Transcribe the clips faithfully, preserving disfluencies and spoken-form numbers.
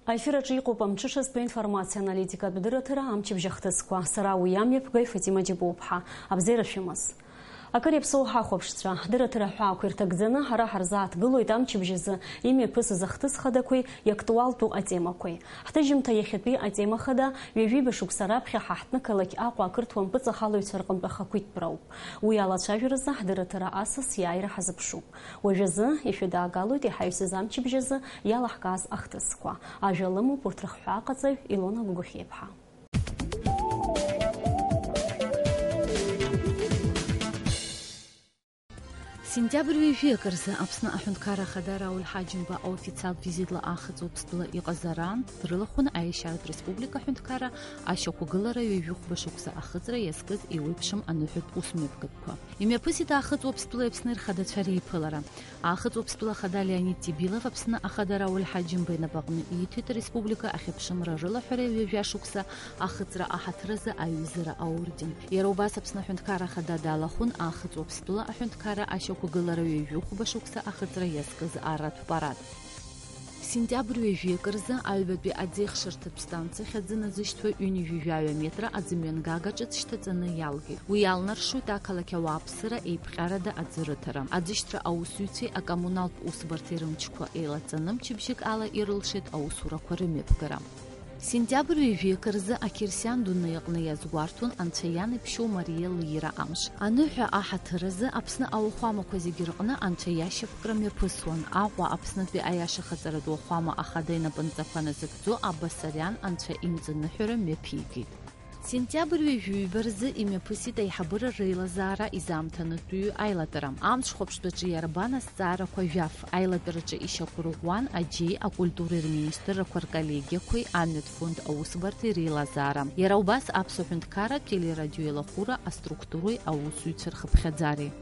Аефир аҿы иҟоуп амҽышазтәи аинформациа аналитикатә дырраҭара амчыбжь ахҭысқәа. Сара уи амҩаԥгаҩ Фатима Џьапуаԥҳа. Абзиара шәымаз. Акыр иаԥсоу ҳахәаԥшцәа, ҳдырраҭара аҳәаақәа ирҭагӡаны ҳара ҳарзааҭгылоит амчыбжь азы имҩаԥысыз ахҭыс хадақәеи иактуалтәу атемақәеи. Ҳҭыжьымҭа иахьатәи атема хада, ҩажәиба шықәса раԥхьа ҳа ҳҭнықалақь Аҟәа ақырҭуа мпыҵахалаҩцәа рҟынтә ахақәиҭтәра ауп. Уи алацәажәаразы ҳдырраҭара асас иааира ҳазыԥшуп. Уажәазы ишәыдаагалоит иҳаҩсыз амчыбжь азы иалаҳкааз ахҭысқәа. Ажәа лымоуп урҭ рыхҳәааҟаҵаҩ Илона Гогохиаԥҳа. Сентиабр ҩажәи акы рзы Аԥсны Аҳәынҭқарра Ахада Рауль Ҳаџьымба аофициалтә визитла Аахыҵ Уаԥстәыла иҟазараан дрылахәын Аешьаратә Республика Аҳәынҭқарра ашьақәгылара ҩажәи хәба шықәса ахыҵра иазкыз еиуеиԥшым аныҳәатә усмҩаԥгатәқәа. Имҩаԥысит Аахыҵ Уаԥстәылеи Аԥсни рхадацәа реиԥылара. Аахыҵ Уаԥстәыла Ахада Леонид Тибилов Аԥсны Ахада Рауль Ҳаџьымба инапаҟны ииҭеит ареспублика ахьыԥшымра рылаҳәара ҩажәа шықәса ахыҵра аҳаҭыр азы аҩызара аорден. Иара убас Аԥсны Аҳәынҭқарра Ахада далахәын Аахыҵ Уаԥстәыла аҳәынҭқарра ашьақәгылара ҩажәи хәба шықәса ахыҵра иазкыз арратә парад. Сентиабр ҩажәи акы рзы аҩбатәи аӡеихшарҭатә станциахь аӡы назышьҭуа ҩынҩажәи жәаҩа метра аӡымҩангага ҿыц шьҭаҵаны иалгеит. Уи иалнаршоит ақалақь ауааԥсыра еиԥҟьарада аӡы рыҭара. Аӡышьҭра аусзуҩцәеи акоммуналтә усбарҭеи рымчқәа еилаҵаны мчыбжьык ала ирылшеит аусурақәа рымҩаԥгара. Сентиабр ҩажәи акы рзы ақьырсиан дунеи аҟны иазгәарҭон Анцәа иан иԥшьоу Мариа лиира амш. Аныҳәа аҳаҭыр азы Аԥсны ауахәамақәа зегьы рҟны Анцәа иашьапкра мҩаԥысуан. Аҟәа Аԥснытәи аиашахаҵаратә уахәама ахада инапынҵақәа назыгӡо Аббасариан Анцәа имҵаныҳәара мҩаԥигеит. Сентиабр ҩажәи ҩба рзы имҩаԥысит аиҳабыра реилазаара изаамҭанытәиу аилатәара. Амҽхәаԥштәаҿы иарбан азҵаарақәа жәаф? Аилатәараҿы ишьақәырӷәӷәан аџьеи акультуреи рминистррақәа рколлегиақәеи амҩатә фонд аусбарҭеи реилазаара. Иара убас Аԥсуа ҳәынҭқарра телерадиоеилахәыра аструктуреи аусзуҩцәа рхыԥхьаӡареи.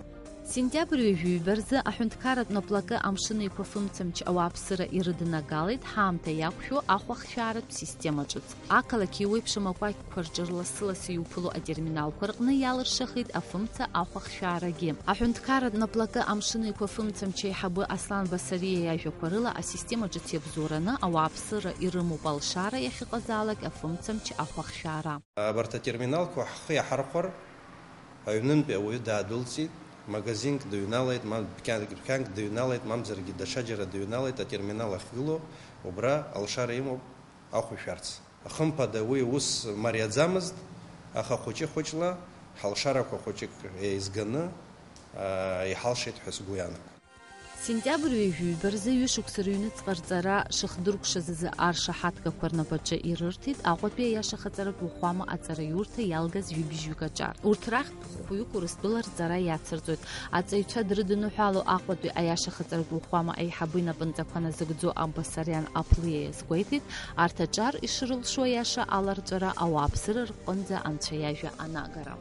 Сентиабр ҩажәи ҩба рзы аҳәынҭқарратә наплакы Амшын Еиқәа фымцамч ауааԥсыра ирыднагалеит ҳаамҭа иақәшәо ахәахшәааратә система ҿыц. Ақалақь еиуеиԥшым акәакьқәа рҿы рласы-лассы иуԥыло атерминалқәа рҟны иалыршахеит афымца ахәахшәаарагьы. Аҳәынҭқарратә наплакы Амшын Еиқәа фымцамч аиҳабы Аслан Басариа иажәақәа рыла, асистема ҿыц иабзоураны ауааԥсыра ирымоуп алшара иахьыҟазаалак афымцамч ахәахшәаара. Абарҭ атерминалқәа ҳхы иаҳархәар, аҩнынтәи ауаҩы даадәылҵит, магазинк дыҩналеит, ма дәқьан-, дәқьанк дыҩналеит, мамзаргьы даҽаџьара дыҩналеит, атерминал ахьгылоу, убра алшара имоуп ахә ишәарц. Хымԥада уи ус мариаӡамызт, аха хәыҷы-хәыҷла ҳалшарақәа хәыҷык еизганы, аа, иҳалшеит ҳәа сгәы иаанагоит. Сентиабр ҩажәи ҩба рзы ҩышықәса рыҩныҵҟа рҵара шыхдыркәшаз азы аршаҳаҭгақәа рнапаҿы ирырҭеит Аҟәатәи аиашахаҵаратә уахәама аҵараиурҭа иалгаз жәибжьҩык аҿар. Урҭ рахьтә хәҩык Урыстәыла рҵара иацырҵоит. Аҵаҩцәа дрыдныҳәало Аҟәатәи аиашахаҵаратә уахәама аиҳабы инапынҵақәа назыгӡо Аббасариан Аԥлиа иазгәеиҭеит, арҭ аҿар ишрылшо аиаша ала рҵара ауааԥсыра рҟынӡа Анцәа иажәа анагара.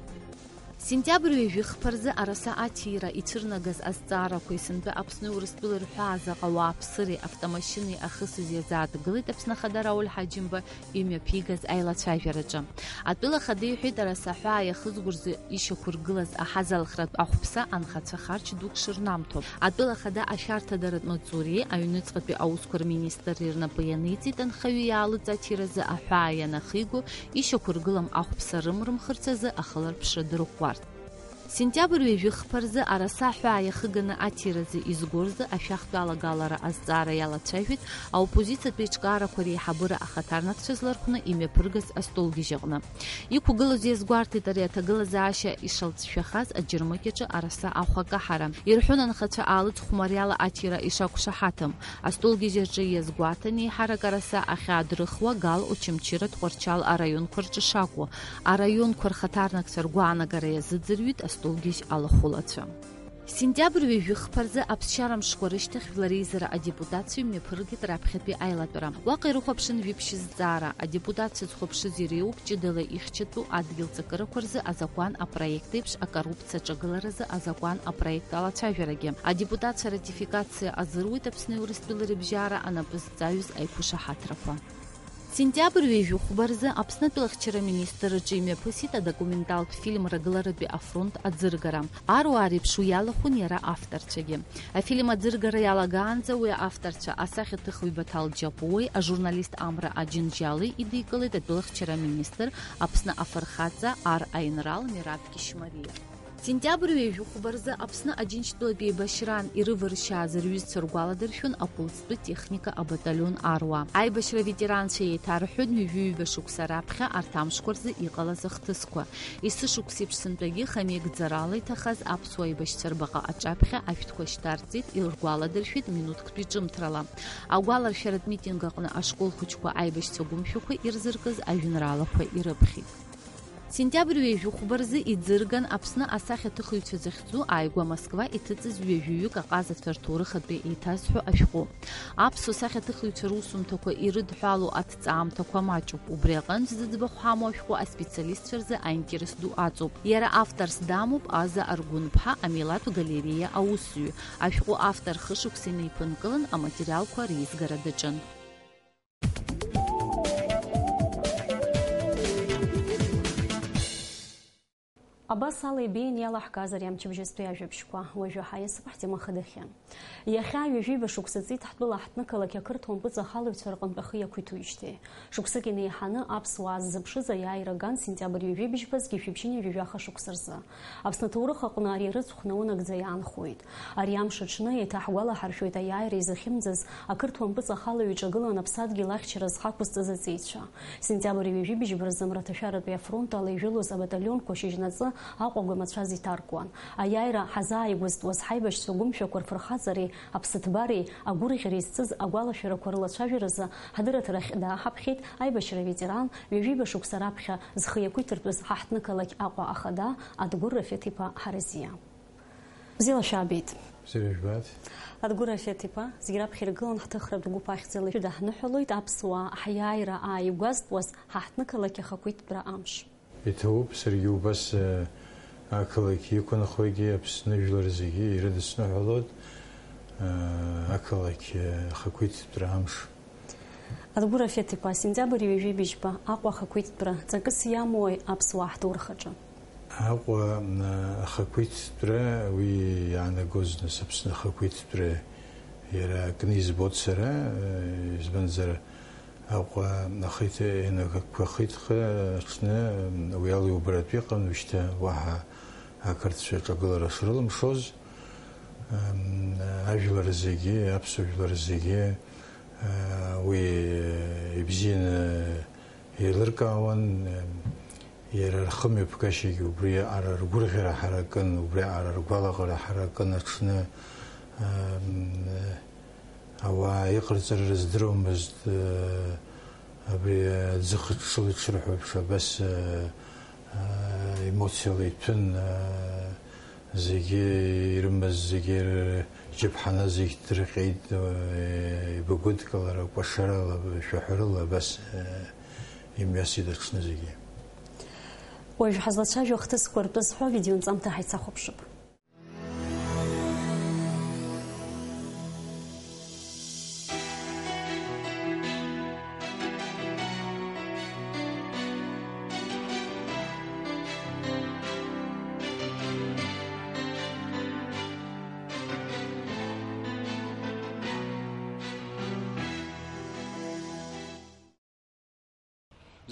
Сентиабр ҩажәи хԥа рзы араса аҭира ицәырнагаз азҵаарақәеи сынтәа Аԥсни Урыстәылеи рҳәаа заҟа ауааԥсыреи автомашьынеи ахысыз иазааҭгылеит Аԥсны Ахада Рауль Ҳаџьымба имҩаԥигаз аилацәажәараҿы. Атәыла Ахада иҳәеит, араса аҳәаа иахызго рзы ишьақәыргылаз аҳазалхратә ахәԥса анхацәа харч дук шырнамҭо. Атәыла Ахада ашәарҭадаратә маҵзуреи аҩныҵҟатәи аусқәа рминистрреи рнапы ианиҵеит анхаҩы иаалыҵ аҭиразы аҳәаа ианахиго, ишьақәыргылам ахәԥса рымрымхырц азы ахыларԥшра дырӷәӷәарц. Сентиабр ҩажәи хԥа рзы араса аҳәаа иахыганы аҭиразы изго рзы ашәахтә алагалара азҵаара иалацәажәеит аоппозициатә еиҿкаарақәа реиҳабыра ахаҭарнакцәа злархәны имҩаԥыргаз астолгьежь аҟны. Иқәгылаз иазгәарҭеит ари аҭагылазаашьа ишалҵшәахаз аџьармыкьаҿы араса ахә акаҳара. Ирҳәон анхацәа аалыҵ хәмариала аҭира ишақәшаҳаҭым. Астолгьежь аҿы иазгәаҭан еиҳарак араса ахьаадрыхуа Гал, Очамчыра, Тҟәарчал араионқәа рҿы шакәу. Араионқәа рхаҭарнакцәа ргәаанагара иазыӡырҩит астолгьежь алахәылацәа. Сентиабр ҩажәи хԥа рзы аԥсшьара мшқәа рышьҭахь жәлар реизара адепутатцәа имҩаԥыргеит раԥхьатәи аилатәара. Уаҟа ирыхәаԥшын жәиԥшь зҵаара. Адепутатцәа зхәаԥшыз иреиуоуп ҷыдала ихьчатәу адгьыл ҵакырақәа рзы азакәан апроект еиԥш акоррупциа аҿагыларазы азакәан апроект алацәажәарагьы. Адепутатцәа ратификациа азыруит Аԥсни Урыстәылеи рыбжьара анапы зҵаҩыз аиқәышаҳаҭрақәа. Сентиабр ҩажәи хәба рзы Аԥсны атәылахьчара министр аҿы имҩаԥысит адокументалтә фильм Рагыларатәи афронт аӡыргара. Аруаа реиԥш уи иалахәын иара авторцәагьы. Афильм аӡыргара иалагаанӡа уи авторцәа асахьаҭыхҩы Баҭал Џьапуеи ажурналист Амра Аџьынџьали идикылеит атәылахьчара аминистр, Аԥсны афырхаҵа, ар аинрал Мераб Кьышьмариа. Сентиабр ҩажәи хәба рзы Аԥсны Аџьынџьтәылатә еибашьраан ирываршьааз рҩызцәа ргәаладыршәон аԥулҵтәы техника абаталион аруаа. Аибашьра аветеранцәа еиҭарҳәон ҩажәи ҩба шықәса раԥхьа арҭ амшқәа рзы иҟалаз ахҭысқәа. Есышықәсеиԥш сынтәагьы хамеигӡарала иҭахаз аԥсуа аибашьцәа рбаҟа аҿаԥхьа ашәҭқәа шьҭарҵеит, иргәаладыршәеит минуҭктәи ҿымҭрала. Агәаларшәаратә митинг аҟны ашкол хәыҷқәа аибашьцәа гәымшәақәа ирзыркыз ажәеинраалақәа ирыԥхьеит. Сентиабр ҩажәи хәба рзы иӡырган Аԥсны асахьаҭыхыҩцәа захьӡу ааигәа Москва иҭыҵыз ҩажәаҩык аҟазацәа рҭоурыхатәи еиҭазҳәо ашәҟәы. Аԥсуа сахьаҭыхыҩцәа русумҭақәа ирыдҳәалоу аҭҵаамҭақәа маҷуп. Убри аҟынтә зыӡбахә ҳамоу ашәҟәы аспециалистцәа рзы аинтерес ду аҵоуп. Иара авторс дамоуп Аза Аргәынԥҳа, амилаҭтә галериа аусзуҩы. Ашәҟәы автор хышықәса инеиԥынкылан, аматериалқәа реизгара даҿын. Абас ала ибеиан иалаҳкааз ари амчыбжьызтәи ажәабжьқәа. Уажәы ҳаиасып ҳтема хадахьы. Иахьа ҩажәиба шықәса ҵит ҳтәыла ҳҭнықалақь ақырҭуа мпыҵахалаҩцәа рҟынтә ахы иақәиҭуижьҭеи. Шықәсык инеиҳаны аԥсуаа ззыԥшыз аиааира ган сентиабр ҩажәи быжьба зқьи жәшәи ԥшьынҩажәи жәаха шықәса рзы. Аԥсны аҭоурых аҟны ари рыцхә наунагӡа иаанхоит. Ари амш аҽны еиҭаҳгәалаҳаршәоит аиааира изахьымӡаз ақырҭуа мпыҵахалаҩ иҿагылан аԥсадгьыл ахьчара зхақәызҵаз аҵеицәа. Сентиабр ҩажәи быжьба рзы мраҭашәаратәи афронт ала ижәылоз абаталионқәа шьыжьнаҵы Аҟәа агәамацәаз иҭаркуан. Аиааира ҳазааигәазтәуаз ҳаибашьцәа гәымшәақәа рфырхаҵареи аԥсыҭбареи агәырӷьареи зцыз агәалашәарақәа рылацәажәаразы ҳадырраҭарахь дааҳаԥхьеит аибашьра аветеран, ҩажәиба шықәса раԥхьа зхы иақәиҭыртәыз ҳаҳҭнықалақь Аҟәа ахада Адгәыр Рафеҭ-иԥа Ҳаразиа. Бзиала шәаабеит. Бзиара жәбааит. Адгәыр Рафеҭ-иԥа, зегь раԥхьа иргылан ҳҭыхратә гәыԥ ахьӡала шәыдаҳныҳәалоит аԥсуаа ҳиааира ааигәазтәуаз ҳаҳҭнықалақь ахақәиҭтәра амш. Иҭабуп, саргьы убас, э, ақалақь иқәынхогьы Аԥсны жәлар зегьы ирыдысныҳәалоит, э, ақалақь, э, ахақәиҭтәра амш. Адгәыр Рафеҭ-иԥа, сентиабр ҩажәи быжьба, Аҟәа ахақәиҭтәра ҵакыс иамои аԥсуаа ҳҭоурых аҿы? Аҟәа, э, ахақәиҭтәра уи иаанагоз, нас, Аԥсны ахақәиҭтәра иара акны избоит сара, э, избанзар, Аҟәа ахы иҭ-, ианақәахитха аҽны, уи ала иубаратәы иҟан, уажәшьҭа уаҳа ақырҭцәа ҿагылара шрылымшоз, ам, ажәлар зегьы, аԥсуа жәлар зегьы, а, уи ибзианы еилыркаауан, ам, иара рхымҩаԥгашьагьы убри аҟара ргәырӷьара ҳаракын, убри аҟара ргәалаҟара ҳаракын аҽны, ам, Ауаа иҟарҵара рыздыруамызт, э, абри, э, аӡы хыҽҽыла иҽырҳәо еиԥш, абас, э, э, емоциала иҭәын, э, зегьы ирымаз, зегьы рџьаԥҳаны зегь дырҟьеит, э, игәыдкылара, кәашарала, шәаҳәарыла абас, э, имҩасит аҽны зегьы. Уажә ҳазлацәажәо ахҭысқәа ртәы зҳәо авидеонҵамҭа ҳаицахәаԥшып.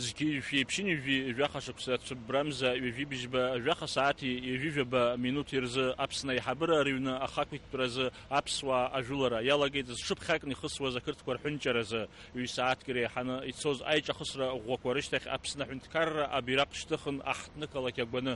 Зқьи жәшәи ԥшьынҩажәи жәаха шықәса цәыббрамза ҩажәи бжьба жәаха сааҭи ҩажәи жәаба минуҭи рзы Аԥсны аиҳабыра рыҩны ахақәиҭтәразы аԥсуаа ажәылара иалагеит зҽыԥхьакны ихысуаз ақырҭқәа рҳәынҷаразы. Ҩ-сааҭк иреиҳаны ицоз аиҿахысра ӷәӷәақәа рышьҭахь Аԥсны аҳәынҭқарра абираҟ шьҭыхын аҳҭнықалақь агәаны.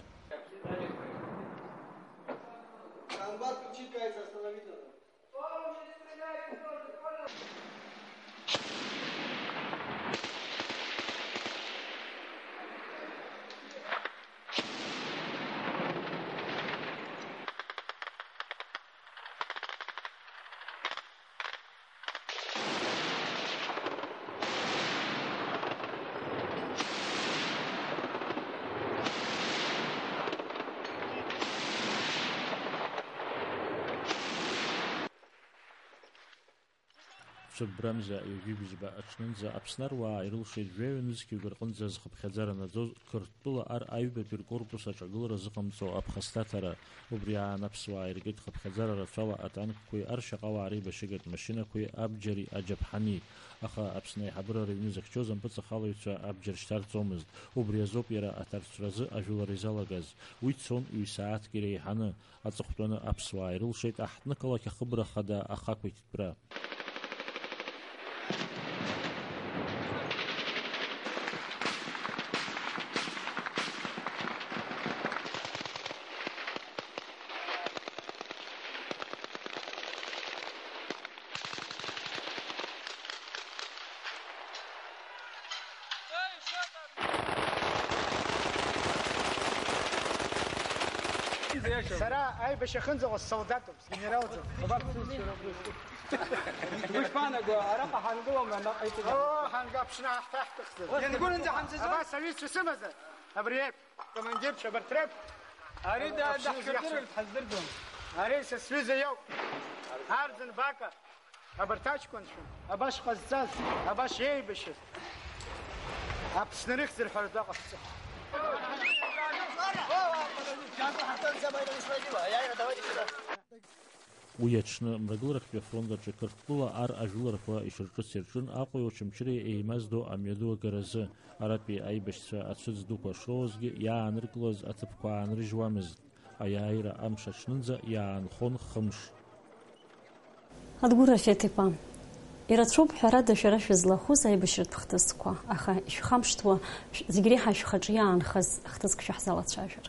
Шәыбрамза ҩажәи бжьба аҽнынӡа Аԥсны аруаа ирылшеит жәаҩа нызқьҩык рҟынӡа зхыԥхьаӡара наӡоз Қырҭтәыла ар аҩбатәи ркорпус аҿагылара зыҟамҵо аԥхасҭаҭара. Убри аан аԥсуаа иркит хыԥхьаӡара рацәала атанкқәеи аршьаҟауаа реибашьыгатә машьынақәеи абџьари аџьаԥҳани. Аха Аԥсны аиҳабыра рыҩны зыхьчоз ампыҵахалаҩцәа абџьар шьҭарҵомызт. Убри азоуп иара аҭарцәразы ажәылара изалагаз. Уи цон ҩ-сааҭк иреиҳаны. Аҵыхәтәаны аԥсуаа ирылшеит аҳҭнықалақь ахыбра хада ахақәиҭтәра. Сара аибашьра ахьынӡаҟоу ссолдатуп, сгенералӡам. Ишԥаанаго, араҟа ҳангылома, наҟ ҳаиҭагылома? Оо, ҳанга-, аԥшны ҳаҳҭахьҭахӡам. Иангәырҩанӡа ҳамцаӡои? Абас аҩызцәа сымазар, абри еиԥш, командирцәа абарҭ реиԥш. Ари да-, аԥшны даҳшаӡырҩып, ҳаздырӡом. Ари са сҩыза иоуп. Арӡын Бака. Абарҭ аҷкәынцәа, абас ҟазҵаз, абас еибашьыз, Аԥсны рыхьӡ рҳәара дәаҟаҳҵо. Уи аҽны Мрагыларахьтәи афронт аҿы Қырҭтәыла ар ажәыларақәа ишырҿыц ирҿын Аҟәеи Очамчыреи еимаздо амҩаду агаразы. Аратәи аибашьцәа ацәыӡ дуқәа шроуазгьы иааныркылаз аҭыԥқәа аанрыжьуамызт. Аиааира амш аҽнынӡа иаанхон хымш. Адгәыр Рафеҭ-иԥа, ирацәоуп, ҳәарада, шәара шәызлахәыз аибашьратә хҭысқәа, аха ишәхамышҭуа, шә-, зегь реиҳа шәхаҿы иаанхаз хҭыск шәаҳзалацәажәар.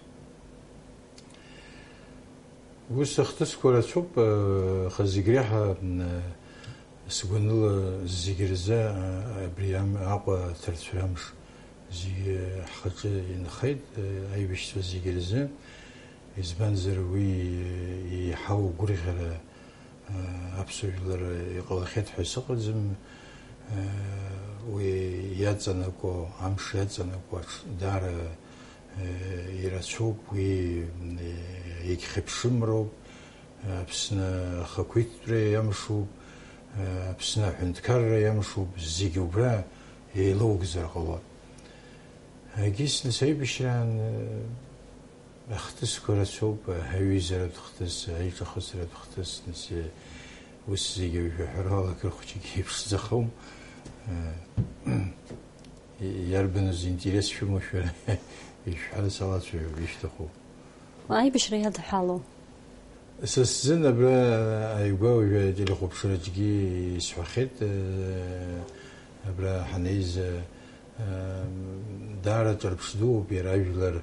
Ус ахҭысқәа рацәоуп, э, аха зегь реиҳа, м, э, сгәаныла зегь рзы, э, абри ам-, Аҟәа аҭарцәра амш зегьы ҳхаҿы инхеит, э, аибашьцәа зегь рзы. Избанзар, уи, э, еиҳау гәырӷьара, э, аԥсуа жәлар иҟалахьеит ҳәа сыҟаӡам. Э, уи иаҵанакуа, амш иаҵанакуа аҽ-, даара, э, ирацәоуп, уи, э, егьхьыԥшымроуп. Аԥсны ахақәиҭтәреи амшуп, Аԥсны аҳәынҭқарра иамшуп, зегьы убра еилоугзар ҟалоит. Егьыс нас аибашьраан ахҭысқәа рацәоуп, аҩызаратә хҭыс, аиҿахысратә хҭыс, нас, ус зегьы уажәы аҳәара ала акыр хәыҷык еиԥшӡахом. Иарбаныз интерес шәымоу шәара, ишәҳәара салацәажәап, ишәҭаху. Аибашьра иадҳәалоу? Са сзын абра ааигәа уажәы ателехәаԥшраҿгьы исҳәахьеит, э, абра ҳанеиз, э, даара ҿырԥш дууп иара ажәлар, э,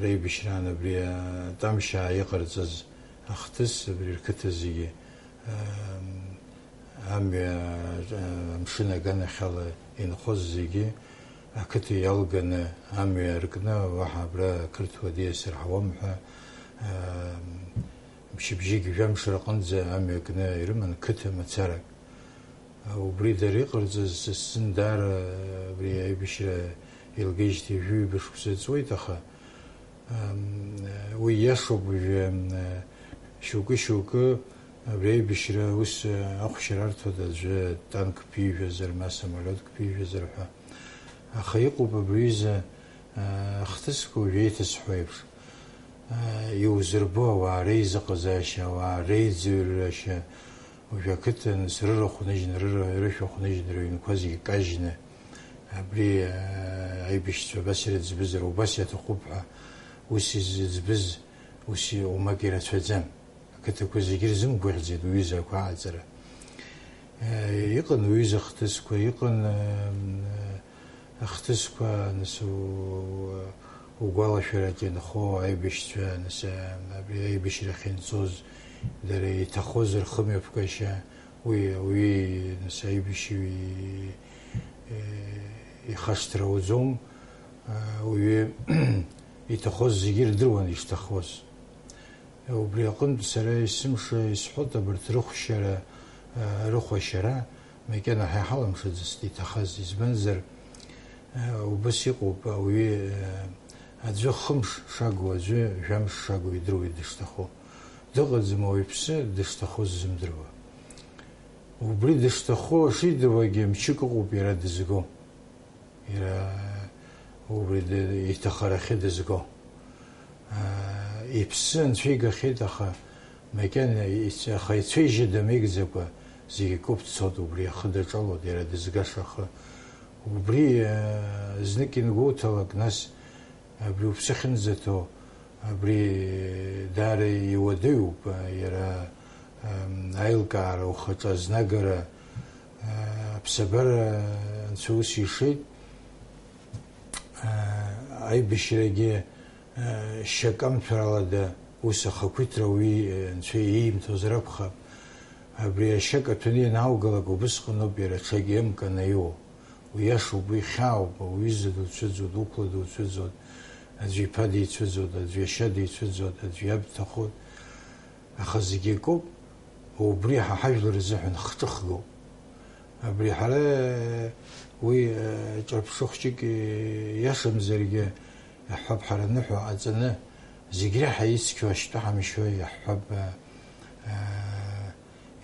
реибашьраан абри, э, Тамшьаа иҟарҵаз ахҭыс абри рқыҭа зегьы, э, амҩа, э, амшын аганахьала инхоз зегьы ақыҭа иалганы амҩа аркны, уаҳа абра ақырҭуа диасыр ҳауам ҳәа, э, мчыбжьык, жәамш рҟынӡа амҩа кны ирыман қыҭа мацарак. Убри дара иҟарҵаз са сзын даара абри аибашьра еилгеижьҭеи жәаҩба шықәса ҵуеит, аха Ам, уи иашоуп, уажәы, ам, шьоукы-шьоукы абри аибашьра ус, а, ахәшьара арҭоит, аӡәы танк ԥижәазар, ма самолиотк ԥижәазар ҳәа. Аха иҟоуп абри аҩыза, а, ахҭысқәа уажәы еиҭасҳәо еиԥш. А, иузырбо ауаа реизыҟазаашьа, ауаа реиӡырҩрашьа, Уажәы ақыҭан срырахә ныжьны, рыра-, рышәахә ныжьны, рыҩнқәа зегьы кажьны, абри, аа, аибашьцәа абас ирыӡбызар, убас иаҭахуп ҳәа, ус изыӡбыз, ус и-, уамак ирацәаӡам. Ақыҭақәа зегьы рзымгәаӷьӡеит уҩыза ақәааӡара. Э, иҟан уҩыза хҭысқәа, иҟан, э, Ахҭысқәа, нас, у-, угәалашәараҿы инхо аибашьцәа, нас, абри аибашьра ахьынҵоз, дара иҭахоз рхымҩаԥгашьа, уи ауаҩы, нас, аибашьҩы и-, ихашҭра ауӡом, а, уаҩы иҭахоз зегьы ирдыруан ишҭахоз. Убри аҟынтә сара есымша исҳәоит абарҭ рыхәшьара, рыхәашьара, макьана ҳа иҳаламшаӡацт иҭахаз, избанзар, убас иҟоуп, ауаҩы аӡәы хымш шагу, аӡәы жәамш шагу идыруеит дышҭаху. Дыҟаӡам ауаҩԥсы дышҭахоз зымдыруа. Убри дышҭаху шидыруагьы мчык ыҟоуп иара дызго. Иара убри д-, иҭахарахьы дызго. Аа, иԥсы анцәа игахьеит, аха макьана иц-, аха ицәеижьы дамеигӡакәа зегь акоуп дцот, убри ахы даҿалоит, иара дызгаша ахы. Убри, аа, знык ингәоуҭалак, нас абри уԥсы ахьынӡаҭоу, абри даара иуадаҩуп, иара, ам, аилкаара ухаҿы азнагара, а, аԥсабара анцәа ус ишеит, а, аибашьрагьы, а, шьак амцаралада ус ахақәиҭра уи, а, анцәа иимҭозар акәхап. Абри ашьак аҭәаны ианааугалак убысҟаноуп иара аҽагьы еимканы иуоу. Уиашоуп, уи хьаауп, уҩыза дуцәыӡуеит, уқәла дуцәыӡуеит, аӡәы иԥа дицәыӡуеит, аӡәы иашьа дицәыӡуеит, аӡәы иаб дҭахоит. Аха зегь акоуп, убри ҳа ҳажәлар рзыҳәан хҿыхгоуп. Абри ҳара уи, э, ҿырԥшы хәҷык, э, иашамзаргьы, иаҳҳәап, ҳара аныҳәа ҟаҵаны, зегь реиҳа ицқьоу ашьтәа ҳамшьуа иаҳҳәап, э, э,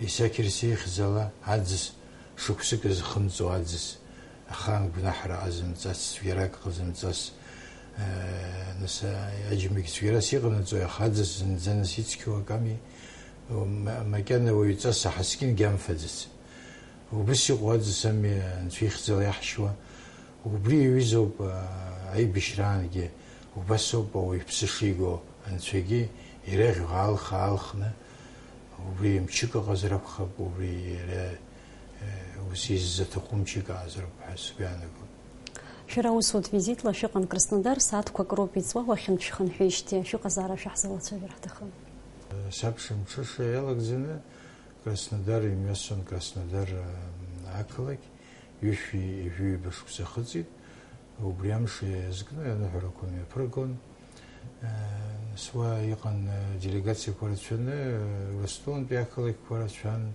Исақьыр сеихьӡала аӡыс, шықәсык зхымҵуа аӡыс, ахаан гәнаҳара ҟазымҵац, цәгьарак ҟазымҵац, э, нас, аџьмагь цәгьарас иҟанаҵои, аха аӡыс зынӡа нас ицқьоу аками, ма-, макьана уаҩҵас аҳаскьынгьы амфаӡац. Убыс иҟоу аӡыс ами Анцәа ихьӡала иаҳшьуа. Убри иаҩызоуп, а, аибашьраангьы, убас ауп ауаҩ иԥсы шиго, Анцәагьы иреиӷьу аалха-аалхны, убри мчык ыҟазар акәхап, убри иара, э, ус иззаҭаху мчык аазароуп ҳәа сгәы иаанагоит. Шәара аусутә визитла шәыҟан Краснодар, сааҭқәак роуп иҵуа, уахьынтә шәхынҳәижьҭеи шәыҟазаара шәаҳзалацәажәар ҳҭахын. Сабша мҽыша иалагӡаны Краснодар имҩасуан, Краснодар, э, ақалақь, ҩышәи ҩажәи ҩба шықәса ахыҵит. Убри амш иазкны аныҳәарақәа мҩаԥыргон. Нас уа иҟан, э, делегациақәа рацәаны, э, Урыстәылантәи ақалақьқәа рацәан,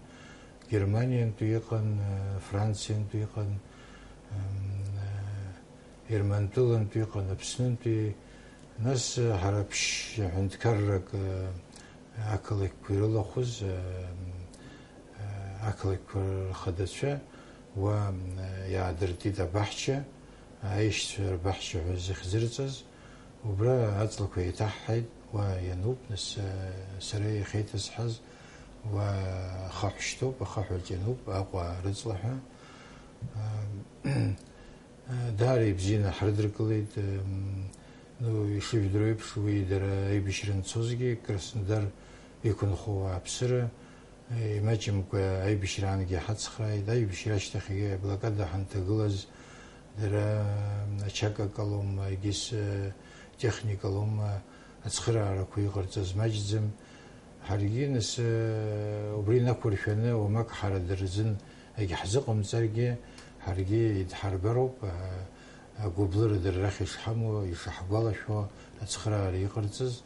Германиантәи иҟан, э, Франциантәи иҟан, м, э, Ермантәылантәи иҟан, Аԥснынтәи. Нас, э, ҳара ԥшь-, ҳәынҭқаррак, э, ақалақьқәа ирылахәыз, э, э, ақалақьқәа рхадацәа уа, э, иаадыртит абаҳча, аишьцәа рбаҳча ҳәа зыхьӡырҵаз. Убра аҵлақәа еиҭаҳҳаит, уа иануп, нас, э, сара иахьеиҭасҳаз, уа ахаҳә шьҭоуп, ахаҳәаҿ иануп, Аҟәа рыҵла ҳәа. Э, Даара ибзианы ҳрыдыркылеит, м, ну, ишыжәдыруа еиԥш, уи дара аибашьра анцозгьы, Краснодар иқәынхо ауааԥсыра, э, имаҷымкәа аибашьраангьы ҳацхрааит, аибашьра ашьҭахьгьы аблокада ҳанҭагылаз, дара, м, ачакакалома, егьыс, э, техникалома ацхыраарақәа иҟарҵаз маҷӡам. Ҳаргьы, нас, э, убри инақәыршәаны уамак ҳара дырзын егьҳзыҟамҵаргьы, ҳаргьы идҳарбароуп, э, агәыблыра дара рахь ишҳамоу, ишаҳгәалашәо, ацхыраара иҟарҵаз,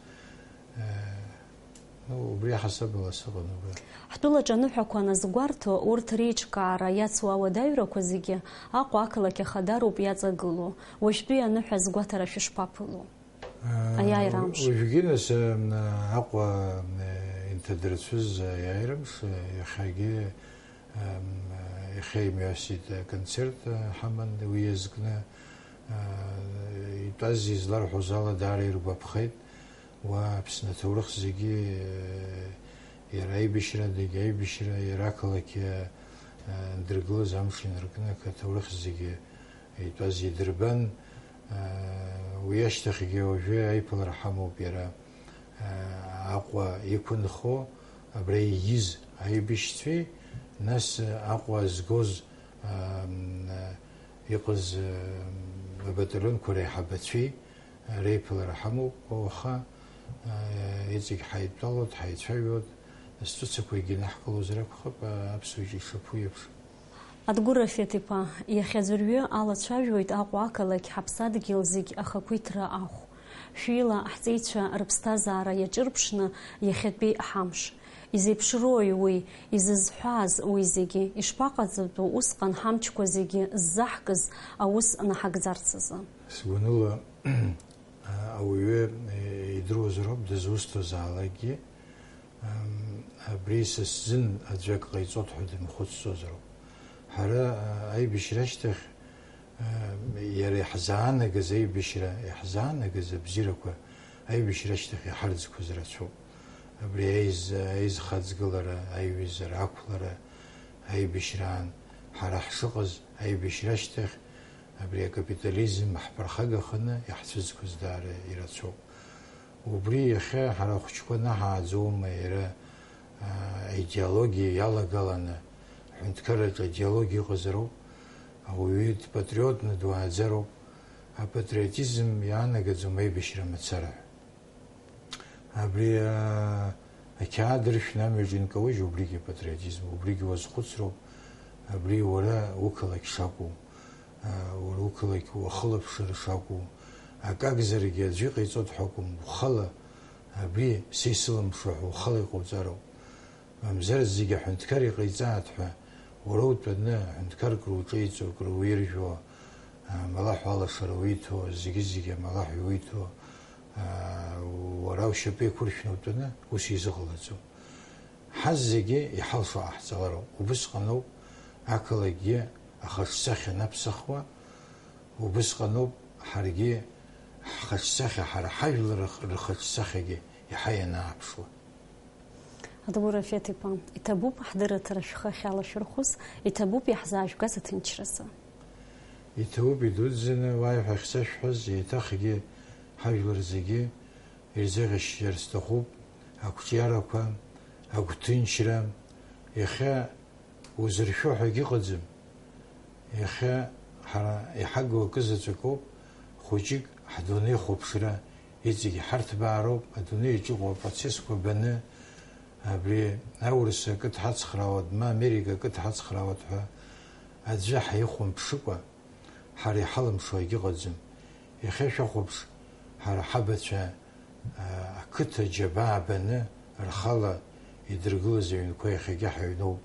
э, ну, убри аҳасабала сыҟан убра. Ҳтәылаҿы аныҳәақәа аназгәарҭо, урҭ реиҿкаара иацу ауадаҩрақәа зегьы Аҟәа ақалақь ахадароуп иаҵагылоу. Уажәтәи аныҳәа азгәаҭара шәышԥаԥыло? Аиааира амш. Уажәгьы нас, э, Аҟәа, э, инҭадырцәыз аиааира амш, э, иахьагьы, э, иахьа имҩасит, э, концерт, э, ҳаман, уи иазкны, э, итәаз изларҳәоз ала даара иргәаԥхеит. Уа Аԥсны аҭоурых зегьы, э, иара аибашьрадагь аибашьра, иара ақалақь, э, э, ндыргылаз амш инаркны, аҭоурых зегьы итәаз идырбан. Уи ашьҭахьгьы уажәы аиԥылара ҳамоуп иара, Аҟәа иқәынхо, абра ииз аибашьцәеи, нас Аҟәа згоз, иҟаз, абаталионқәа реиҳабацәеи реиԥылара ҳамоуп уаха. Иҵегь ҳаидтәалоит, ҳаицәажәоит, зҵәыцақәагьы наҳкылозар акәхап, аԥсуа џьа ишаԥу еиԥш. Адгәыр Рафеҭ-иԥа, иахьа аӡәырҩы алацәажәоит Аҟәа ақалақь ҳаԥсадгьыл зегь ахақәиҭра ахә. Шәҩыла ҳҵеицәа рыԥсҭазаара иаҿырԥшны иахьатәи ҳамш. Изеиԥшроуи уи, изызҳәааз уи зегьы, ишԥаҟаҵатәу усҟан ҳамчқәа зегьы ззаҳкыз аус наҳагӡарц азы? Сгәаныла, ауаҩы идыруазароуп дызусҭазаалакгьы, Ам, Абри са сзын аӡәы акы ҟаиҵоит ҳәа дымхәыцӡозароуп. Ҳара, а, аибашьра ашьҭахь, а, иара иаҳзаанагаз аибашьра, иаҳзаанагаз абзиарақәа аибашьра ашьҭахь иҳарӡқәаз рацәоуп. Абри аиз-, аизхаҵгылара, аиҩызара ақәлара, аибашьраан ҳара ҳшыҟаз, аибашьра ашьҭахь абри акапитализм ҳԥырхагаханы иаҳцәыӡқәаз даара ирацәоуп. Убри иахьа ҳара ахәыҷқәа наҳааӡоума иара, аа, аидеологиа иалагаланы, аҳәынҭқарраҿы аидеологиа ыҟазароуп, ауаҩы дпатриотны дуааӡароуп, апатриотизм иаанагаӡом аибашьра мацара ҳәа. Абри, аа, ақьаад ыршәны амҩаҿ инкауеижь, убригьы апатриотизм, убригьы уазхәыцроуп, абри уара уқалақь шакәу, уара уқалақь уахылаԥшыр шакәу, акы акәзаргьы аӡәы иҟаиҵоит ҳәа акәым, ухала, абри са исылымшо ҳәа ухала иҟауҵароуп. Мамзар зегьы аҳәынҭқар иҟаиҵааит ҳәа, уара утәаны аҳәынҭқар кручеиҵо, круиржәуа, амалаҳә алашара уиҭо, зегьы-зегьы амалаҳә иуиҭо, уара ушьапы еиқәыршәны утәаны ус изыҟалаӡом. Ҳазегьы иҳалшо ҟаҳҵалароуп. Убысҟаноуп ақалақьгьы ахаҿсахьа анаԥсахуа, убысҟаноуп ҳаргьы ҳхаҿсахьа, ҳара ҳажәлар рх-, рхаҿсахьагьы иаҳа ианааԥшуа. Адгәыр Рафеҭ-иԥа, иҭабуп ҳдырраҭара шәхы ахьалашәырхәыз, иҭабуп иаҳзаажәгаз аҭынчразы. Иҭабуп идуӡӡаны уааи ҳәа ахьсашәҳәаз, еиҭахгьы ҳажәлар зегьы ирзеиӷьасшьар сҭахуп, ақәҿиарақәа, агәҭынчра, иахьа узыршәо ҳәагьы ыҟаӡам. Иахьа ҳара иҳагу акы заҵәык ауп, хәыҷык ҳдунеихәаԥшра иҵегь ҳарҭбаароуп, адунеи аҿы иҟоу апроцессқәа баны, абри аурыс акы дҳацхраауеит, ма Америка акы дҳацхраауеит ҳәа аӡәы ҳаихәамԥшыкәа, ҳара иҳалымшо егьыҟаӡам. Иахьа шәахәаԥш, ҳара ҳабацәа, аа, ақыҭа џьабаа баны, рхала идыргылаз аҩнқәа иахьагьы ҳаҩноуп,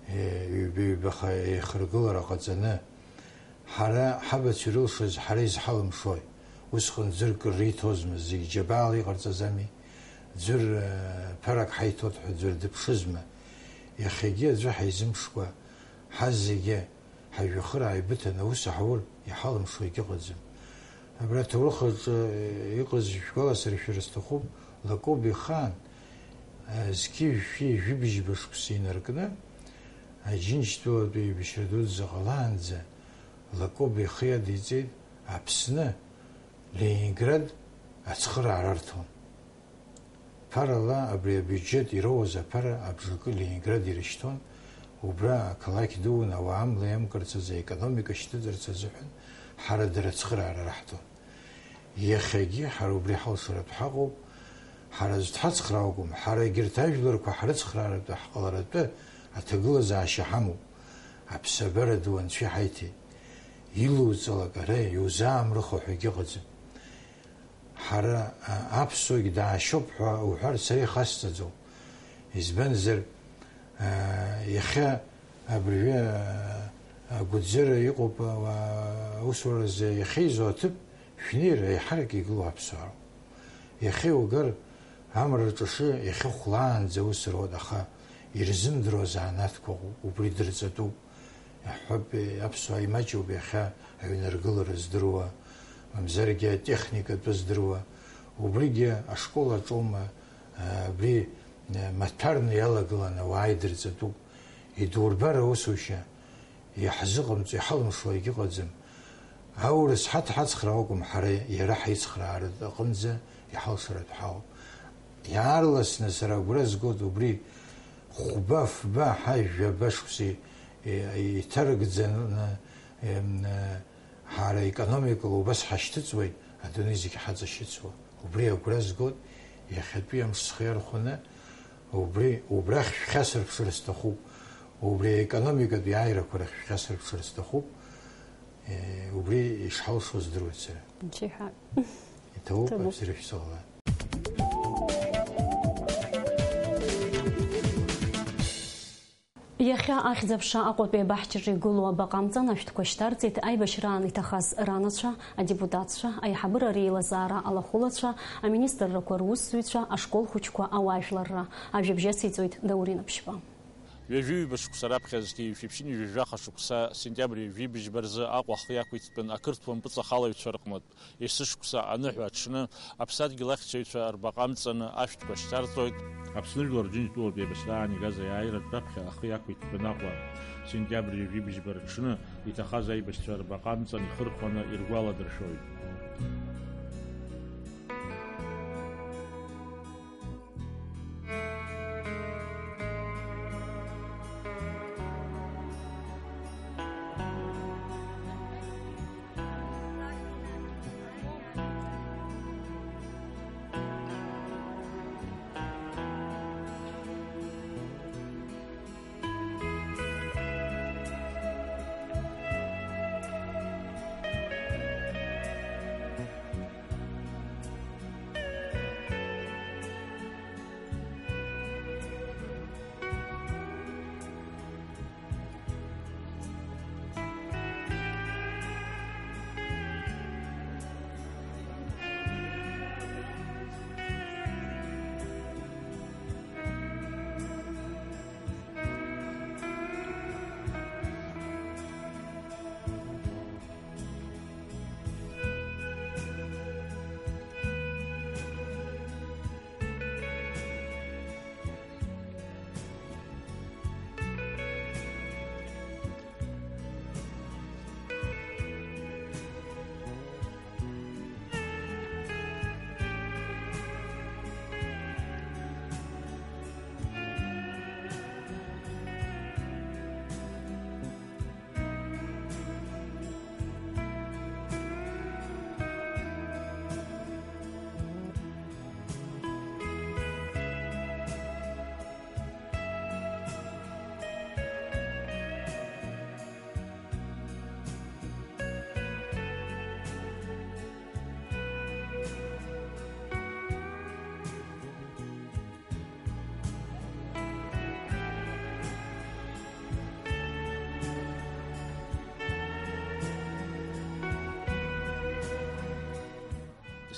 е, ҩба-ҩбаха еихыргылара ҟаҵаны. Ҳара ҳабацәа ирылшоз ҳара изҳалымшои? Усҟан ӡәыр кыр риҭозма, зегь џьабаала иҟарҵаӡами? Ӡәыр, э, ԥарак ҳаиҭоит ҳәа ӡәыр дыԥшызма? Иахьагьы аӡәы ҳаизымԥшкәа, ҳазегьы ҳажәҩахыр ааибыҭаны аус аҳаур иҳалымшо егьыҟаӡам. Абра аҭоурых аҿы, э, иҟаз шәгәаласыршәар сҭахуп, Лакоба ихаан, э, зқьи жәшәи жәибжьба шықәса инаркны, Аџьынџьтәылатәи аибашьра дуӡӡа ҟалаанӡа Лакоба ихы иадиҵеит Аԥсны, Ленинград ацхыраара арҭон. Ԥарала абри абиуџьет ироуаз аԥара абжакы Ленинград ирышьҭуан, убра ақалақь дуун ауаа амла иамкырц азы, аекономика шьҭыҵырц азыҳәан ҳара дара ацхыраара раҳҭон. Иахьагьы ҳара убри ҳалшаратә ҳаҟоуп, ҳара аӡә дҳацхраауам, ҳара егьырҭ ажәларқәа ҳрыцхрааратәы, ҳҟаларатәы аҭагылазаашьа ҳамоуп. Аԥсабара ду анцәа иҳаиҭеит. Илоуҵалак ара иузаамрыхо ҳәа егьыҟаӡам. Ҳара, а, аԥсуагь даашьоуп ҳәа уҳәар сара ихасҵаӡом. Избанзар, а, иахьа абыржәы, а, агәыӡара иҟоуп, а, аусуразы иахьеизо аҭыԥ шәнеир, еиҳарак игылоу аԥсуаа роуп. Иахьа иугар, амра рҿашы иахьыхәлаанӡа аус руеит, аха ирзымдыруа занааҭқәа ыҟоуп, убри дырҵатәуп. Иаҳҳәап, аԥсуаа имаҷуп иахьа аҩныргылара здыруа, мамзаргьы атехника атәы здыруа. Убригьы ашкол аҿоума, абри маҭәарны иалагыланы ауаа идырҵатәуп. Идурбар аусушьа, иаҳзыҟамҵо, иҳалымшо егьыҟаӡам. Аурыс ҳаҭ-, ҳацхраа акәым, ҳара иара ҳаицхрааратә аҟынӡа иҳалшаратә ҳауп. Иаарласны сара агәра згоит убри хәба-фба ҳажәаба шықәса и-, иҭарыгӡаны, ем, ҳара економикала убас ҳашьҭыҵуеит, адунеи зегь ҳаҵашьыцуа. Убри агәра згоит, иахьатәи амш схы иархәаны, убри, убрахь шәхьасырԥшыр сҭахуп, убри аекономикатә иааирақәа рахь шәхьасырԥшыр сҭахуп, е, убри ишҳалшо здыруеит сара. Анцәа иҳәап. Иҭабуп, иҭабуп. Абзиара шәзыҟала. Иахьа Ахьӡ-аԥша Аҟәатәи абаҳчаҿы игылоу абаҟа амҵан ашәҭқәа шьҭарҵеит аибашьраан иҭахаз ранацәа, адепутатцәа, аиҳабыра реилазаара алахәылацәа, аминистррақәа русзуҩцәа, ашкол хәыҷқәа, ауаажәларра. Ажәабжь ациҵоит Даур Инаԥшьба. Ҩажәи ҩба шықәса раԥхьа зқьи ҩажәи ԥшьынҩажәи жәаха шықәса, сентиабр ҩажәи быжьба рзы Аҟәа ахы иақәиҭтәын ақырҭуа мпыҵахалаҩцәа рҟнытә. Есышықәса аныҳәа аҽны аԥсадгьыл ахьчаҩцәа рбаҟа амҵаны ашәҭқәа шьҭарҵоит. Аԥсны жәлар Џьынџьтәылатәи еибашьраан игаз аиааиратә раԥхьа ахы иақәиҭтәын Аҟәа. Сентиабр ҩажәи быжьба рыҽны иҭахаз аибашьцәа рбаҟа амҵан ихырхәаны иргәаладыршәоит.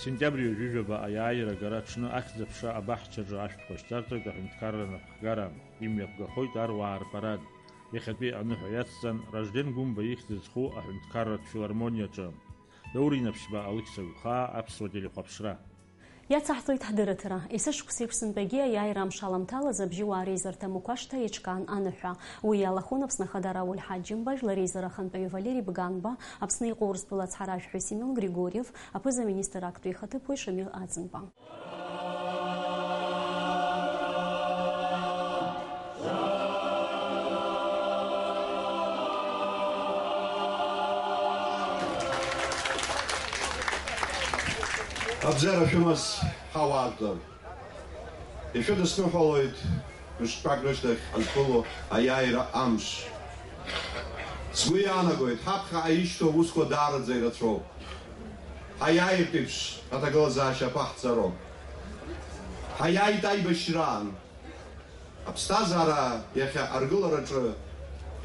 Сентиабр ҩажәижәаба аиааира агара аҽны Ахьӡ-аԥша абаҳчаҿы ашәҭқәа шьҭарҵоит аҳәынҭқарра анапхгара, имҩаԥгахоит аруаа рпарад. Иахьатәи аныҳәа иацҵан Ражден Гәымба ихьӡ зху аҳәынҭқарратә филармониаҿы. Даур Инаԥшьба, Алықьса Гәхаа, Аԥсуа телехәаԥшра. Иацаҳҵоит ҳдырраҭара. Есышықәса еиԥш сынтәагьы аиааира амш аламҭалаз абжьыуаа реизарҭа Мықәашҭа еиҿкаан аныҳәа. Уи иалахәын Аԥсны Ахада Рауль Ҳаџьымба, жәлар реизара ахантәаҩы Валери Бганба, Аԥсны иҟоу Урыстәыла ацҳаражәҳәаҩ Семион Григорьев, аԥыза-министр актәи ихаҭыԥуаҩ Шамил Аӡынба. Абзиара шәымаз, ҳауаажәлар! Ишәыдысныҳәалоит мышқәак рышьҭахь ҳазқәыло аиааира амш. Сгәы иаанагоит, ҳаԥхьаҟа ишьҭоу аусқәа даараӡа ирацәоуп. Ҳаиааиртә еиԥш аҭагылазаашьа аԥаҳҵароуп. Ҳаиааит аибашьраан. Аԥсҭазаара иахьа аргылараҿы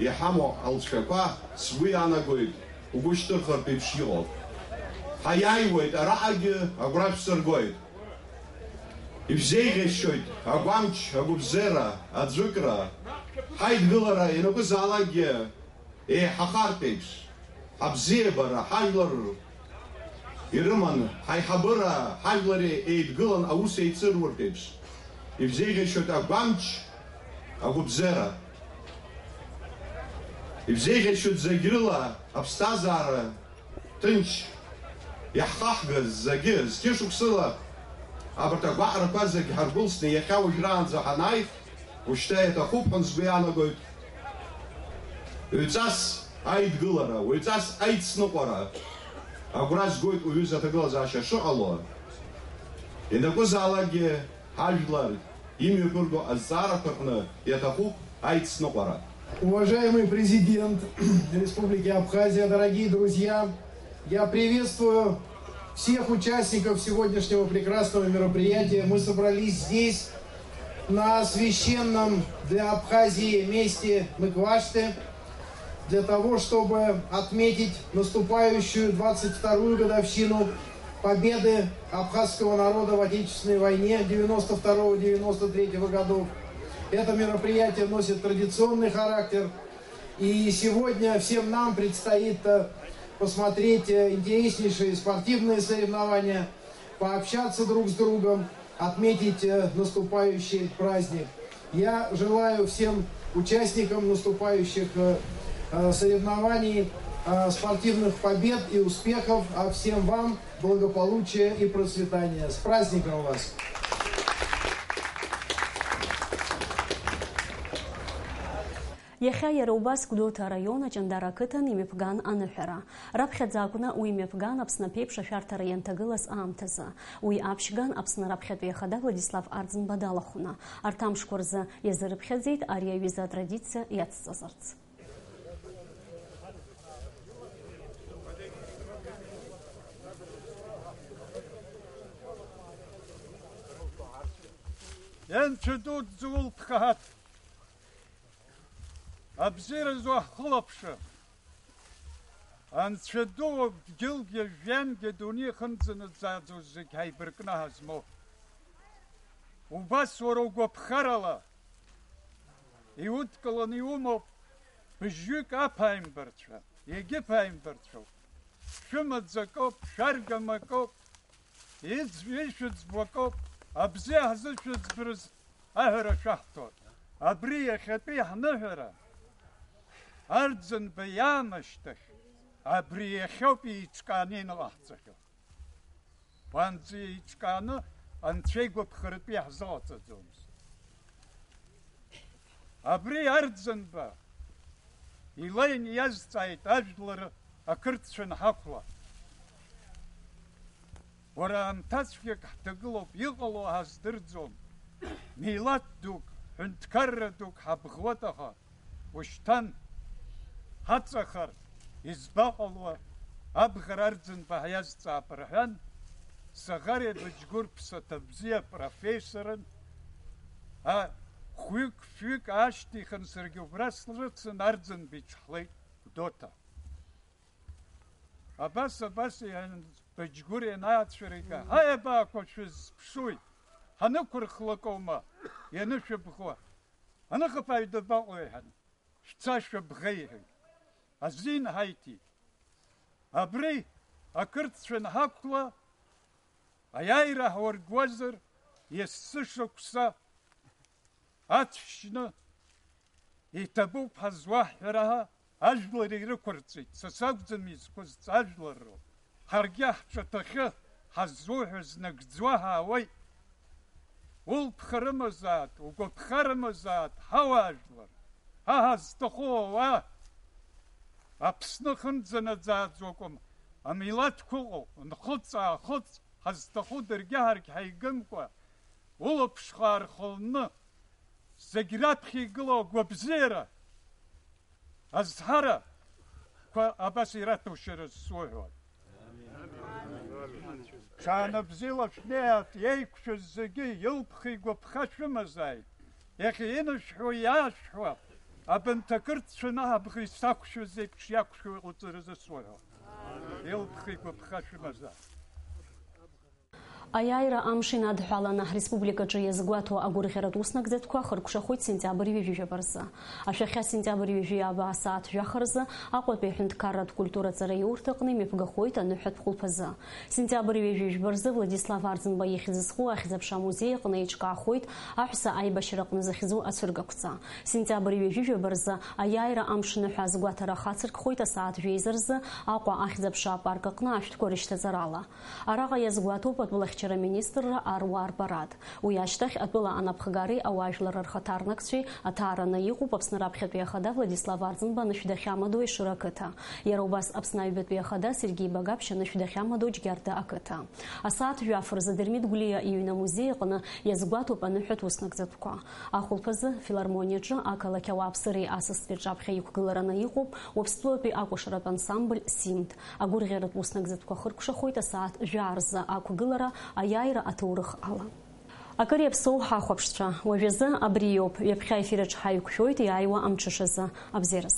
иҳамоу алҵшәақәа, сгәы иаанагоит, угәы шьҭырхыртә еиԥш иҟоуп. Ҳаиааиуеит, араҟагьы агәра шәсыргоит. Ишәзеиӷьасшьоит агәамч, агәыбзиара, аӡәыкра. Ҳаидгылара ианакәызаалакгьы еиҳахартә еиԥш, ҳабзиабара ҳажәлар ирыманы, ҳаиҳабыра ҳажәлар еидгылан аус еицыруртә еиԥш, ишәзеиӷьасшьоит агәамч, агәыбзиара. Ишәзеиӷьасшьоит зегь рыла аԥсҭазаара ҭынч иаҳхаҳгаз зегьы, зқьышықәсыла абарҭ агәаҟрақәа зегь ҳаргәылсны иахьа уажәраанӡа ҳанааих, ушьҭа иаҭахуп ҳәа сгәы иаанагоит. Ҩҵас аидгылара, уаҩҵас аицныҟәара агәра згоит уҩыза аҭагылазаашьа шыҟало. Ианакәызаалакгьы ҳажәлар имҩаԥырго азҵаарақәа рҟны иаҭахуп аицныҟәара. Уважаемый президент Республики Абхазия, дорогие друзья, я приветствую всех участников сегодняшнего прекрасного мероприятия. Мы собрались здесь На священном для Абхазии месте Мыкваште для того, чтобы отметить наступающую двадцать вторую годовщину победы абхазского народа в Отечественной войне девяносто второго девяносто третьего годов. Это мероприятие носит традиционный характер. И сегодня всем нам предстоит э, посмотреть э, интереснейшие спортивные соревнования, пообщаться друг с другом, отметить э, наступающий праздник. Я желаю всем участникам наступающих э, э, соревнований э, спортивных побед и успехов, а всем вам благополучия и процветания. С праздником вас! Иахьа иара убас Гәдоуҭа араион Аҷандара ақыҭан имҩаԥган аныҳәара. Раԥхьаӡа акәны уи имҩаԥган Аԥсны аԥеиԥш ашәарҭара ианҭагылаз аамҭазы. Уи аԥшьган Аԥсны раԥхьатәи ахада Владислав Арӡынба далахәны. Арҭ амшқәа рзы иазырыԥхьаӡеит ари аҩыза атрадициа иацҵазарц. Анцәа дуӡӡа улԥха ҳаҭ! Абзиаразы уаҳхылаԥшы. Анцәа ду, дгьылгьы жәҩангьы адунеи хынӡанаӡааӡоу зегь ҳаибаркны ҳазмоу. Убас уара угәаԥхарала иудкыланы иумоуп быжьҩык аԥааимбарцәа, егьыԥааимбарцәоуп. Шәымаӡакоуп, шәаргамакоуп, иӡ-, ишәыӡбакоуп, абзиа ҳзышәыӡбарыз аҳәара шәаҳҭоит. Абри иахьатәи ҳныҳәара Арӡынба иаамышьҭахь, абри иахьоуп еиҿкааны иналаҳҵахьоу. Уанӡа еиҿкааны анцәа игәаԥхаратәы иаҳзыҟаҵаӡомызт. Абри Арӡынба илеин иазҵааит ажәлар ақырҭцәа анҳақәла. Уара аамҭацәгьак ҳҭагылоуп, иҟало ҳаздырӡом. Милаҭ дук, ҳәынҭқарра дук ҳабӷуеит, аха ушьҭан ҳаҵахар избаҟало, абӷара Арӡынба ҳиазҵаап рҳәан, Саӷариа Быџьгәыр ԥсаҭа бзиа профессорын, а, хәҩык-фҩык аашьҭихын, саргьы убра срыцын, Арӡынба иҽҳлеит Гәдоуҭа. Абас, абас, иҳәан, Быџьгәыр ианаацәырга, ҳаи, абаақәа, шәызԥшуи? Ҳанықәырхлакоума ианышәыбӷуа? Аныхаԥааҩ дабаҟоу? Иҳәан, шәца шәыбӷа, иҳәеит. Азин ҳаиҭеит. Абри ақырҭцәа анҳақәла, аиааира ҳуаргуазар, есышықәса ацә шьны, иҭабуп ҳазуаҳҳәара ҳәа ажәлар ирықәырҵеит, са сакәӡам изқәызҵаз, ажәлар роуп. Ҳаргьы ҳҿаҭахьы ҳаззуҳәаз нагӡуа ҳаауеит. Улԥха рымазаат, угәаԥха рымазаат, ҳауаажәлар, ҳа ҳазҭаху ауаа Аԥсны хынӡанаӡааӡо акәым, амилаҭқәа ыҟоуп, нхыҵ-аахыҵ, ҳазҭаху даргьы ҳаргь ҳаигымкәа, улаԥш хаархәылны, зегь раԥхьа игылоу агәабзиара, азҳарақәа абас ираҭәоушьараз суҳәоит. Ҽаанбзиала шәнеиааит, еиқәшәаз зегьы илԥха-игәаԥха шәымазааит. Иахьа инышәҳәо, иаашәҳәо, абанҭ ақырҭцәа наҳ абӷа исақәшәаз еиԥш иақәшәо иҟауҵарызы суҳәоит. Илԥха-игәаԥха шәымазааит. Аиааира амш инадҳәаланы ҳреспубликаҿы иазгәаҭоу агәырӷьаратә уснагӡатәқәа хыркәшахоит сентиабр ҩажәи жәаба рзы. Ашәахьа сентиабр ҩажәи ҩаба асааҭ жәаха рзы Аҟәатәи аҳәынҭқарратә культуратә ҵараиурҭа аҟны имҩаԥгахоит аныҳәатә хәылԥазы. Сентиабр ҩажәи жәба рзы Владислав Арӡынба ихьӡ зху ахьӡ-аԥша амузеи аҟны еиҿкаахоит аҳәса аибашьра аҟны захьӡу ацәыргақәҵа. Сентиабр ҩажәи жәаба рзы аиааира амш ныҳәа азгәаҭара ахацыркхоит асааҭ жәеиза рзы Аҟәа ахьӡ-аԥша апарк аҟны ашәҭқәа рышьҭаҵарала. Араҟа иазгәаҭоуп атәылахьчара министрра аруаа рпарад. Уи ашьҭахь атәыла анапхгареи ауаажәлар рхаҭарнакцәеи аҭаараны иҟоуп Аԥсны раԥхьатәи ахада Владислав Арӡынба анышә дахьамадоу Ешыра ақыҭа. Иара убас Аԥсны аҩбатәи ахада Сергеи Багаԥшь анышә дахьамадоу Џьгьарда ақыҭа. Асааҭ жәаф рзы Дырмит Гәлиа иҩны амузеи аҟны иазгәаҭоуп аныҳәатә уснагӡатәқәа. Ахәылԥазы, филармониаҿы ақалақь ауааԥсыреи асасцәеи рҿаԥхьа иқәгылараны иҟоуп Уаԥстәылатәи акәашаратә ансамбль Симд. Агәырӷьаратә уснагӡатәқәа хыркәшахоит асааҭ жәаа рзы ақәгылара аиааира аҭоурых ала. Акыр иаԥсоу ҳахәаԥшцәа, уажәазы абри иоуп, ҩаԥхьа аефир аҿы ҳаиқәшәоит иааиуа амҽышазы. Абзиараз.